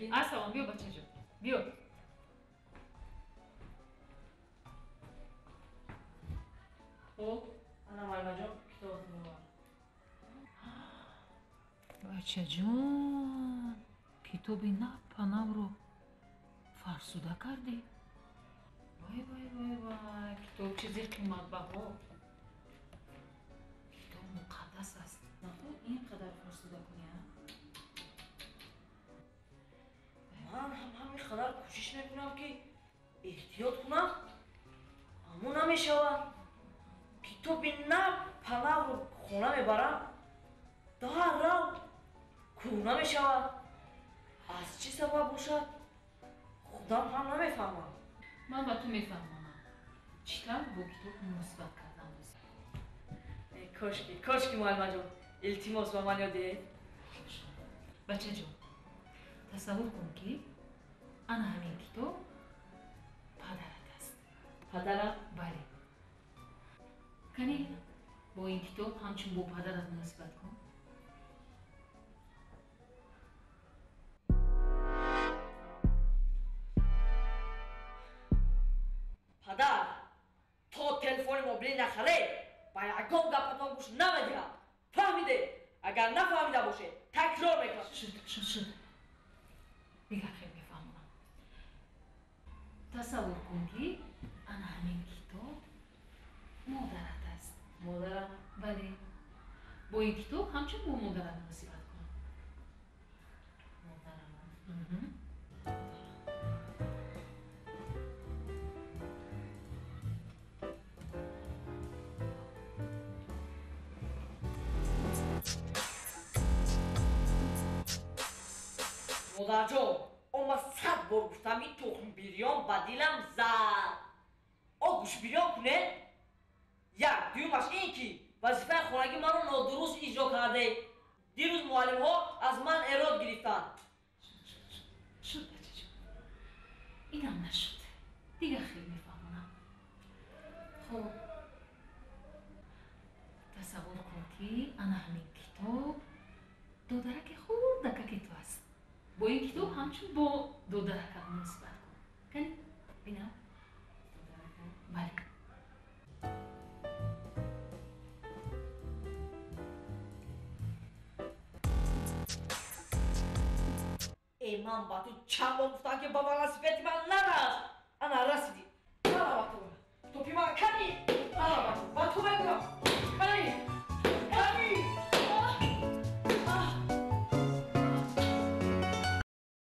Мумкин? Ассалом, биё бачаҷон, биё. Хуб, ана муаллимаҷон, китобатон овард. Бачаҷон, китоби напанавро фарсуда кардӣ? Вай, вай, вай, вай, китоб чизи қиматбаҳо. Китоб муқаддас аст. Наход ин қадар фарсуда кунӣ, а? Ман ҳам ҳамин қадар кӯшиш мекунам, ки эҳтиёт кунам, аммо намешавад. Китоби напанавро хона мебарам, даррав кӯҳна мешавад. Аз чӣ сабаб бошад, худам ҳам намефаҳмам. Ман ба ту мефаҳмонам, чӣ тавр бо китоб муносибат кардан лозим. Кошки, кошки муаллимаҷон, илтимос ба ман ёд диҳед. Бачаҷон, тасаввур кун, ки ана ҳамин китоб падарат аст. Падарам? Бале. Кани бо ин китоб ҳамчун бо падарат муносибат кун. Падар, то телефони мобилӣ нахаред, ба ягон гапатон гӯш намедиҳам. Фаҳмиде? Агар нафаҳмида бошед, такрор мекунам. Шуд, шуд, шуд. Дигар хел мефаҳмонам. Тасаввур кун, ки ана ҳамин китоб модарат аст. Модарам? Бале. Бо ин китоб ҳамчун бо модарат муносибат кун. Модарам? Модарҷон, ома 100 бор гуфтам, ин тухм бирён ба дилам зад. О гӯш бирён кунед? Як, дуюмаш ин ки вазифаи хонагӣ маро нодуруст иҷро кардед. Дирӯз муаллимҳо аз ман эрод гирифтанд. Шуд, бачаҷон, инам нашуд. Дигар хел мефаҳмонам. Хуб, тасаввур кун, ки ана ҳамин китоб додараки хурдакаки ту аст. Бо ин китоб ҳамчун бо додаракат муносибат кун. Кани бинам. Бале. Э, ман ба ту чанд бор гуфтам, ки ба велосипеди ман нарас.